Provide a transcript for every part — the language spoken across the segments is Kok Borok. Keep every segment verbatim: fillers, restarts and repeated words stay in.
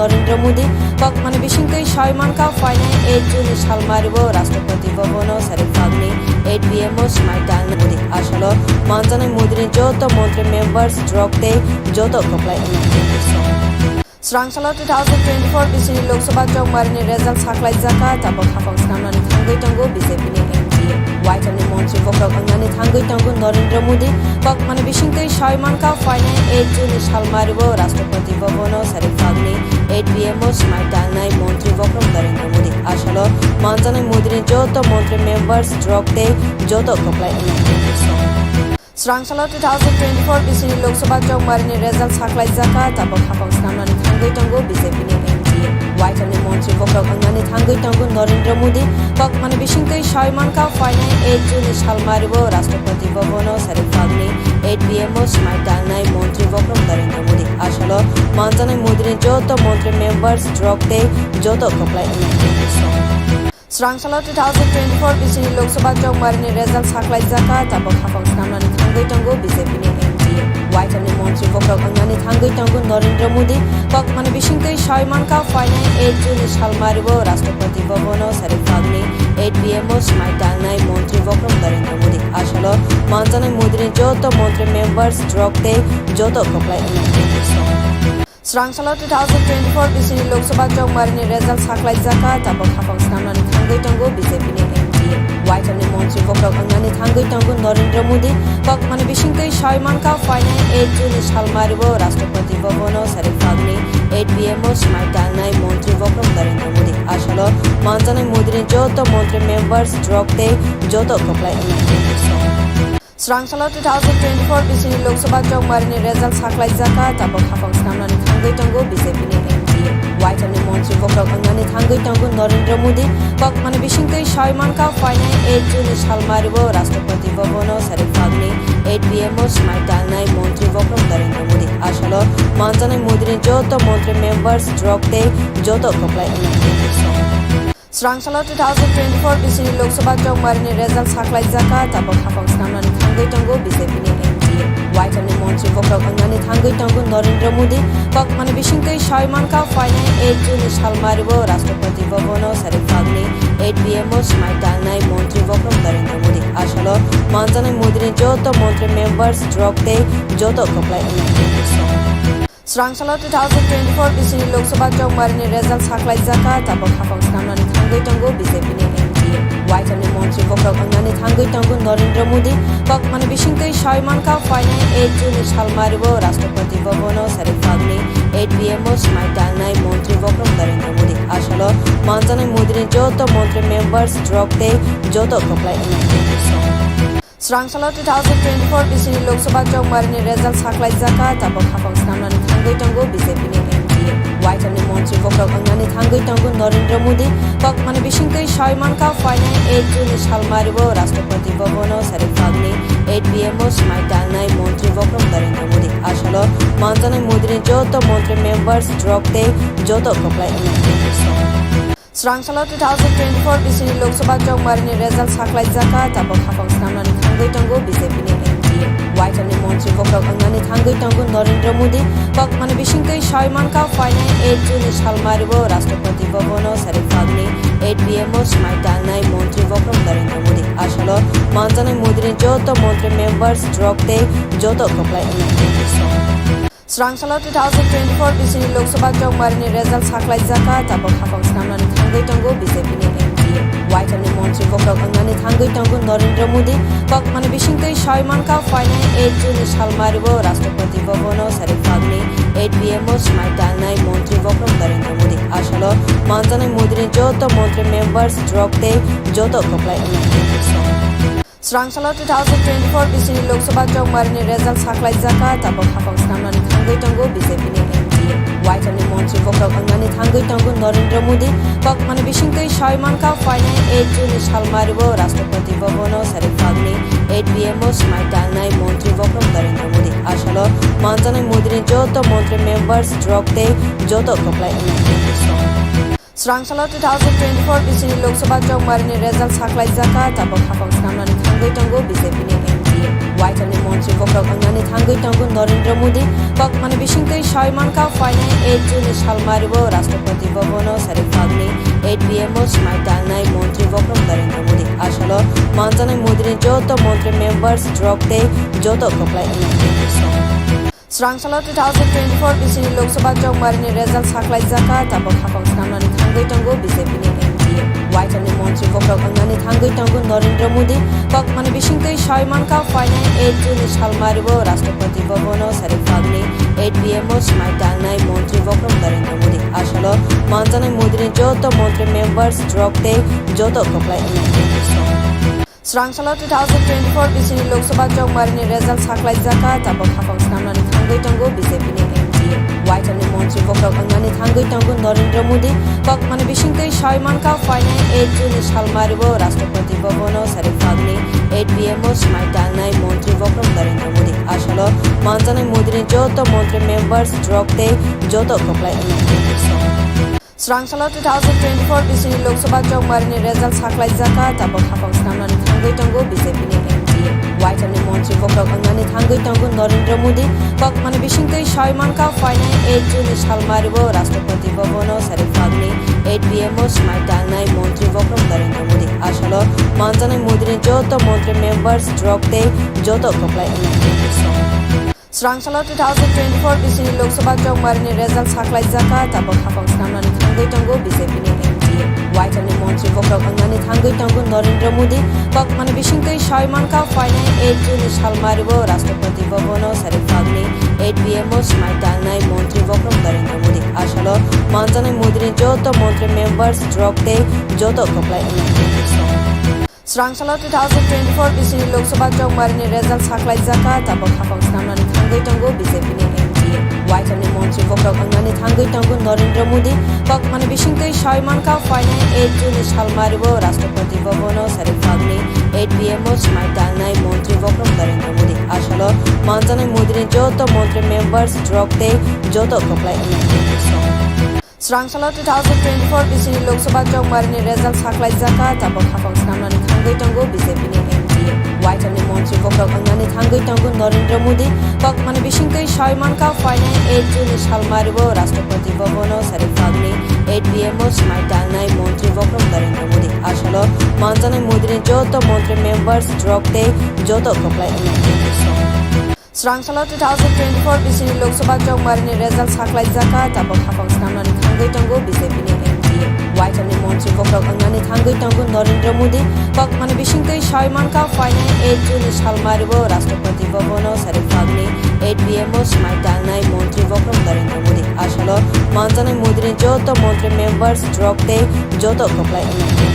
Narendra Modi kokmani bisingtwi sawi mankha, phainai eight June ni salmario Rashtrapati Bhavan o Sarikphang ni eight P M o swmai talnai Modi asalo manjanai Modi ni joto montri members drok tei joto kwplai wngna. Swrang salo two thousand twenty-four bisini Lok Sabha chongmari ni result saklai jakha, tabuk haphang swnamnani thangwi tongo B J P ni M D A. Waitham ni montri bokhorok wngnani thangwi tongo Narendra Modi. Kokmani bisingtwi sawi mankha, phainai eight June ni salmario Rashtrapati Bhavan o Sarikphang ni eight P M o swmai talnai montri bokhorok Narendra Modi asalo manjanai Modi ni joto montri members drok tei joto kwplai wngna. Swrang salo two thousand twenty-four bisini Lok Sabha chongmari ni result saklai jakha, tabuk haphang swnamnani thangwi tongo B J P ni M D A. Waitham ni montri bokhorok wngnani thangwi tongo Narendra Modi. Kokmani bisingtwi sawi mankha, phainai eight June ni salmario Rashtrapati Bhavan o Sarikphang ni eight P M o swmai talnai montri bokhorok Narendra Modi asalo manjanai Modi ni joto montri members drok tei joto kwplai wngna. Swrang salo two thousand twenty-four bisini Lok Sabha chongmari ni result saklai jakha, tabuk haphang swnamnani thangwi tongo B J P ni M D A. Waitham ni montri bokhorok wngnani thangwi tongo Narendra Modi. Kokmani bisingtwi sawi mankha, phainai eight June ni salmario Rashtrapati Bhavan o Sarikphang ni eight P M o swmai talnai montri bokhorok Narendra Modi asalo manjanai Modi ni joto montri members drok tei joto kwplai wngna. Swrang salo two thousand twenty-four bisini Lok Sabha chongmari ni result saklai jakha, tabuk haphang swnamnani thangwi tongo B J P ni M D A. Waitham ni montri bokhorok wngnani thangwi tongo Narendra Modi. Kokmani bisingtwi sawi mankha, phainai eight June ni salmario Rashtrapati Bhavan o Sarikphang ni eight P M o swmai talnai montri bokhorok Narendra Modi asalo manjanai Modi ni joto montri members drok tei joto kwplai wngna. Swrang salo two thousand twenty-four bisini Lok Sabha chongmari ni result saklai jakha, tabuk haphang swnamnani thangwi tongo B J P ni M D A. Waitham ni montri bokhorok wngnani thangwi tongo Narendra Modi. Kokmani bisingtwi sawi mankha, phainai eight June ni salmario Rashtrapati Bhavan o Sarikphang ni eight P M o swmai talnai montri bokhorok Narendra Modi asalo manjanai Modi ni joto montri members drok tei joto kwplai wngna. Swrang salo two thousand twenty-four bisini Lok Sabha chongmari ni result saklai jakha, tabuk haphang swnamnani thangwi tongo B J P ni M D A. Waitham ni montri bokhorok wngnani thangwi tongo Narendra Modi. Kokmani bisingtwi sawi mankha, phainai eight June ni salmario Rashtrapati Bhavan o Sarikphang ni eight P M o swmai talnai montri bokhorok Narendra Modi asalo manjanai Modi ni joto montri members drok tei joto kwplai wngna. Swrang salo two thousand twenty-four bisini Lok Sabha chongmari ni result saklai jakha, tabuk haphang swnamnani thangwi tongo B J P ni M D A. Waitham ni montri bokhorok wngnani thangwi tongo Narendra Modi. Kokmani bisingtwi sawi mankha, phainai eight June ni salmario Rashtrapati Bhavan o Sarikphang ni eight P M o swmai talnai montri bokhorok Narendra Modi asalo manjanai Modi ni joto montri members drok tei joto kwplai wngna. Swrang salo two thousand twenty-four bisini Lok Sabha chongmari ni result saklai jakha, tabuk haphang swnamnani thangwi tongo B J P ni M D A. Waitham ni montri bokhorok wngnani thangwi tongo Narendra Modi. Kokmani bisingtwi sawi mankha, phainai eight June ni salmario Rashtrapati Bhavan o Sarikphang ni eight P M o swmai talnai montri bokhorok Narendra Modi asalo manjanai Modi ni joto montri members drok tei joto kwplai wngna. Swrang salo two thousand twenty-four bisini Lok Sabha chongmari ni result saklai jakha, tabuk haphang swnamnani thangwi tongo B J P ni M D A. Waitham ni montri bokhorok wngnani thangwi tongo Narendra Modi. Kokmani bisingtwi sawi mankha, phainai eight June ni salmario Rashtrapati Bhavan o Sarikphang ni eight P M o swmai talnai montri bokhorok Narendra Modi asalo manjanai Modi ni joto montri members drok tei joto kwplai wngna. Swrang salo two thousand twenty-four bisini Lok Sabha chongmari ni result saklai jakha, tabuk haphang swnamnani thangwi tongo B J P ni M D A. Waitham ni montri bokhorok wngnani thangwi tongo Narendra Modi. Kokmani bisingtwi sawi mankha, phainai eight June ni salmario Rashtrapati Bhavan o Sarikphang ni eight P M o swmai talnai montri bokhorok Narendra Modi asalo manjanai Modi ni joto montri members drok tei joto kwplai wngna. Swrang salo two thousand twenty-four bisini Lok Sabha chongmari ni result saklai jakha, tabuk haphang swnamnani thangwi tongo B J P ni M D A. Waitham ni montri bokhorok wngnani thangwi tongo Narendra Modi. Kokmani bisingtwi sawi mankha, phainai eight June ni salmario Rashtrapati Bhavan o Sarikphang ni eight P M o swmai talnai montri bokhorok Narendra Modi asalo manjanai Modi ni joto montri members drok tei joto kwplai wngna. Swrang salo two thousand twenty-four bisini Lok Sabha chongmari ni result saklai jakha, tabuk haphang swnamnani thangwi tongo B J P ni M D A. Waithani montri bokhorok wngnani thangwi tongo Narendra Modi. Kokmani bisingtwi sai mankha, phainai eight June ni salmario Rashtrapati Bhavan o Sariphalni eight P M o swmai talnai montri bokhorok Narendra Modi. Asalo manjanai Modi ni joto montri members, drok tei joto kwplai wngya. Srangsalo two thousand twenty-four bisini Lok Sabha chongmarini result sakhlaijakha, tabuk haphang snamnani thangwi tongo B J P ni M D A. Waithani montri bokhorok wngnani thangwi tongo Narendra Modi. Kokmani bisingtwi sai mankha, phainai eight June ni salmario Rashtrapati Bhavan o Sariphalni eight P M o swmai talnai montri bokhorok Narendra Modi. Asalo manjanai Modi ni joto montri members, drok tei joto kwplai wngya. Srangsalo two thousand twenty-four bisini Lok Sabha chongmarini result sakhlaijakha, tabuk haphang snamnani thangwi tongo B J P ni M D A. Waithani montri bokhorok wngnani thangwi tongo Narendra Modi. Kokmani bisingtwi sai mankha, phainai eight June ni salmario Rashtrapati Bhavan o Sariphalni eight P M o swmai talnai montri bokhorok Narendra Modi. Asalo manjanai Modi ni joto montri members, drok tei joto kwplai wngya. Srangsalo two thousand twenty-four bisini Lok Sabha chongmarini result sakhlaijakha, tabuk haphang snamnani thangwi tongo B J P ni M D A. Waithani montri bokhorok wngnani thangwi tongo Narendra Modi. Kokmani bisingtwi sai mankha, phainai eight June ni salmario Rashtrapati Bhavan o Sariphalni eight P M o swmai talnai montri bokhorok Narendra Modi. Asalo manjanai Modi ni joto montri members, drok tei joto kwplai wngya. Srangsalo two thousand twenty-four bisini Lok Sabha chongmarini result sakhlaijakha, tabuk haphang snamnani thangwi tongo B J P ni M D A. Waithani montri bokhorok wngnani thangwi tongo Narendra Modi. Kokmani bisingtwi sai mankha, phainai eight June ni salmario Rashtrapati Bhavan o Sariphalni eight P M o swmai talnai montri bokhorok Narendra Modi. Asalo manjanai Modi ni joto montri members, drok tei joto kwplai wngya. Srangsalo two thousand twenty-four bisini Lok Sabha chongmarini result sakhlaijakha, tabuk haphang snamnani thangwi tongo B J P ni M D A. Waithani montri bokhorok wngnani thangwi tongo Narendra Modi. Kokmani bisingtwi sai mankha, phainai eight June ni salmario Rashtrapati Bhavan o Sariphalni eight P M o swmai talnai montri bokhorok Narendra Modi. Asalo manjanai Modi ni joto montri members, drok tei joto kwplai wngya. Srangsalo two thousand twenty-four bisini Lok Sabha chongmarini result sakhlaijakha, tabuk haphang snamnani thangwi tongo B J P ni M D A. Waithani montri bokhorok wngnani thangwi tongo Narendra Modi. Kokmani bisingtwi sai mankha, phainai eight June ni salmario Rashtrapati Bhavan o Sariphalni eight P M o swmai talnai montri bokhorok Narendra Modi. Asalo manjanai Modi ni joto montri members, drok tei joto kwplai wngya. Srangsalo two thousand twenty-four bisini Lok Sabha chongmarini result sakhlaijakha, tabuk haphang snamnani thangwi tongo B J P ni M D A. Waithani montri bokhorok wngnani thangwi tongo Narendra Modi. Kokmani bisingtwi sai mankha, phainai eight June ni salmario Rashtrapati Bhavan o Sariphalni eight P M o swmai talnai montri bokhorok Narendra Modi. Asalo manjanai Modi ni joto montri members, drok tei joto kwplai wngya.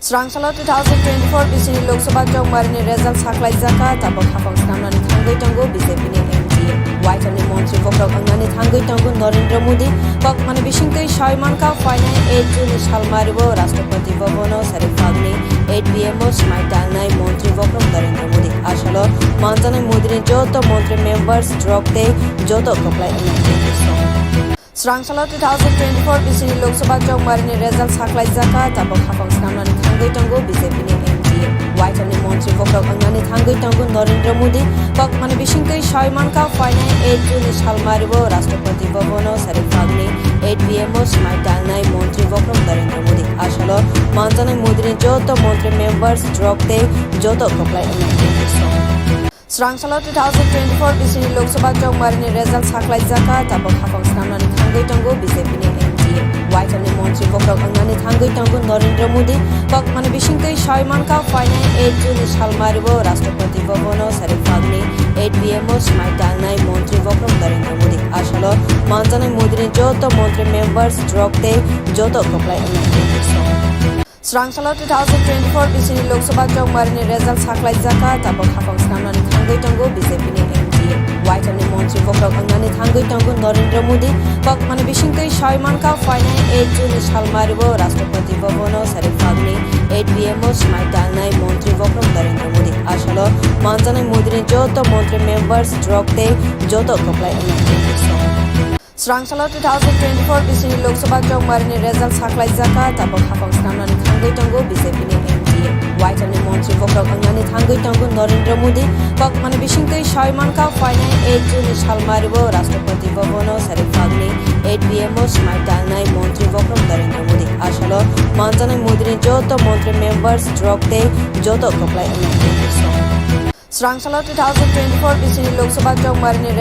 Srangsalo two thousand twenty-four bisini Lok Sabha chongmarini result sakhlaijakha, tabuk haphang snamnani thangwi tongo B J P ni M D A. Waithani montri bokhorok wngnani thangwi tongo Narendra Modi. Kokmani bisingtwi sai mankha, phainai eight June ni salmario Rashtrapati Bhavan o Sariphalni eight P M o swmai talnai montri bokhorok Narendra Modi. Asalo manjanai Modi ni joto montri members, drok tei joto kwplai wngya. Srangsalo two thousand twenty-four bisini Lok Sabha chongmarini result sakhlaijakha, tabuk haphang snamnani thangwi tongo B J P ni M D A. Waithani montri bokhorok wngnani thangwi tongo Narendra Modi. Kokmani bisingtwi sai mankha, phainai eight June ni salmario Rashtrapati Bhavan o Sariphalni eight P M o swmai talnai montri bokhorok Narendra Modi. Asalo manjanai Modi ni joto montri members, drok tei joto kwplai wngya. Srangsalo two thousand twenty-four bisini Lok Sabha chongmarini result sakhlaijakha, tabuk haphang snamnani thangwi tongo B J P ni M D A. Waithani montri bokhorok wngnani thangwi tongo Narendra Modi. Kokmani bisingtwi sai mankha, phainai eight June ni salmario Rashtrapati Bhavan o Sariphalni eight P M o swmai talnai montri bokhorok Narendra Modi. Asalo manjanai Modi ni joto montri members, drok tei joto kwplai wngya. Srangsalo two thousand twenty-four bisini Lok Sabha chongmarini result sakhlaijakha, tabuk haphang snamnani thangwi tongo B J P ni M D A. Waithani montri bokhorok wngnani thangwi tongo Narendra Modi. Kokmani bisingtwi sai mankha, phainai eight June ni salmario Rashtrapati Bhavan o Sariphalni eight P M o swmai talnai montri bokhorok Narendra Modi. Asalo manjanai Modi ni joto montri members, drok tei joto kwplai wngya. Srangsalo two thousand twenty-four bisini Lok Sabha chongmarini result sakhlaijakha, tabuk haphang snamnani thangwi tongo B J P ni M D Waithani montri bokhorok wngnani thangwi tongo Narendra Modi. Kokmani bisingtwi sai mankha, phainai eight June ni salmari bo Rashtrapati Bhavan o Saripagni eight P M o swmai talnai montri bokhorok Narendra Modi. Asalo manjanai Modi ni joto montri members drok tei joto kwplai wngnai. Srangsalo two thousand twenty-four bisini Lok Sabha chongmarini